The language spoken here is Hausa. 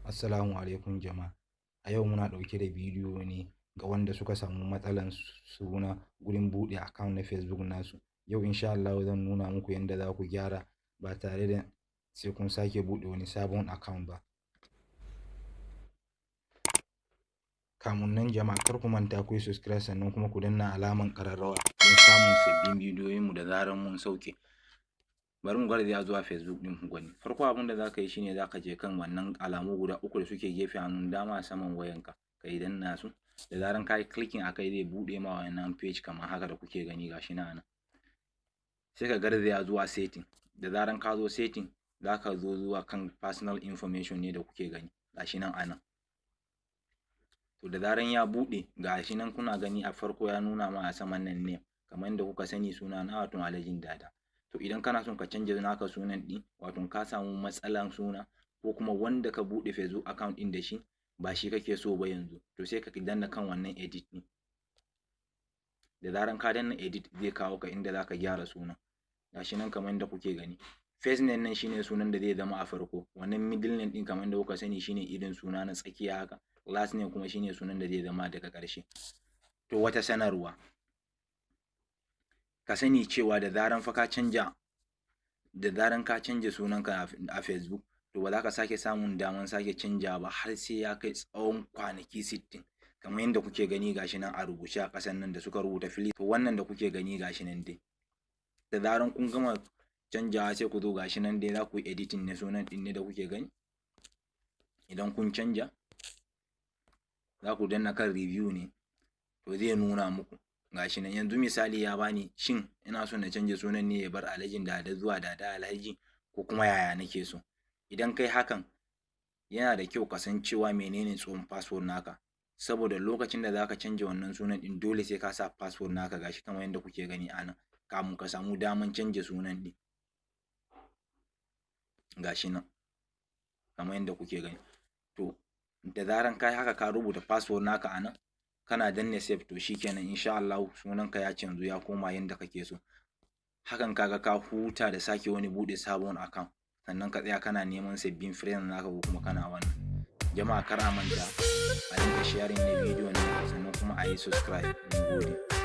Assalamu alaikum jama'a. A yau muna ɗauke da bidiyo ne ga wanda suka samu matsalan suna gurin buɗe account na Facebook nasu. Yau insha Allahu zan nuna muku yanda za ku gyara ba tare da sai kun sake buɗe wani sabon account ba. Kamun nan jama'a, kar ku manta ku yi subscribe, sannan kuma ku danna alaman ƙararrawa don samun sabbin bidiyoyinmu da zarar mun sauke. Bari mu garzaya zuwa Facebook ɗin ku gani. Farko abin da za ka yi shine za ka je kan wannan alamu guda uku da suke gefe hannun dama a saman wayanka, ka yi danna su. Da zaran ka yi clicking a kai, zai buɗe ma wannan page kamar haka da kuke gani, gashi nan a nan. Sai ka garzaya zuwa setting. Da zaran ka zo setting, za ka zo zuwa kan personal information ne da kuke gani, gashi nan a nan. To, da zaran ya buɗe, gashi nan kuna gani, a farko ya nuna ma a saman nan name. Kamar yadda kuka sani, suna na wato Alhajin Dada. To, idan kana son ka canja naka sunan ɗin, wato ka samu matsalan suna, ko kuma wanda ka buɗe Facebook account ɗin da shi ba shi kake so ba yanzu, to sai ka danna kan wannan edit ɗin. Da zaran ka danna edit, zai kawo ka inda za ka gyara sunan. Gashi nan kamar yadda kuke gani, first name nan shine sunan da zai zama a farko. Wannan middle name ɗin, kamar yadda kuka sani, shine irin suna na tsakiya haka. Last name kuma shine sunan da zai zama daga ƙarshe. To, wata sanarwa: ka sani cewa da zaran ka canja sunanka a Facebook, to ba za ka sake samun daman sake canja ba har sai ya kai tsawon kwanaki 60, kamar yadda kuke gani, gashi nan a rubuce a ƙasan nan da suka rubuta fili. To, wannan da kuke gani, gashi nan dai. Da zaran kun gama canjawa, sai ku zo, gashi nan dai, za ku yi editing na sunan ɗin ne da kuke gani. Idan kun canja, za ku danna kan review ne. To, zai nuna muku, gashi nan. Yanzu misali ya bani, shin ina so na canja sunan ne ya bar Alhajin Dada zuwa Dada Alhaji, ko kuma yaya nake so? Idan kai hakan, yana da kyau ka san cewa menene tsohon password naka, saboda lokacin da zaka canja wannan sunan ɗin, dole sai ka sa password naka, gashi kamar yadda kuke gani a nan, kamun ka samu daman canja sunan ɗin. Gashi nan kamar yadda kuke gani. To, da zaran ka yi haka, ka rubuta password naka a nan, kana danna save, to shikenan, insha Allahu sunanka ya canzu, ya koma yanda kake so. Hakan kaga ka huta da sake wani buɗe sabon account, sannan ka tsaya kana neman sabbin friends naka, ko kuma kana wannan. Jama'a, kar a manta a dinga sharing na bidiyon nan, sannan kuma a yi subscribe. Mun gode.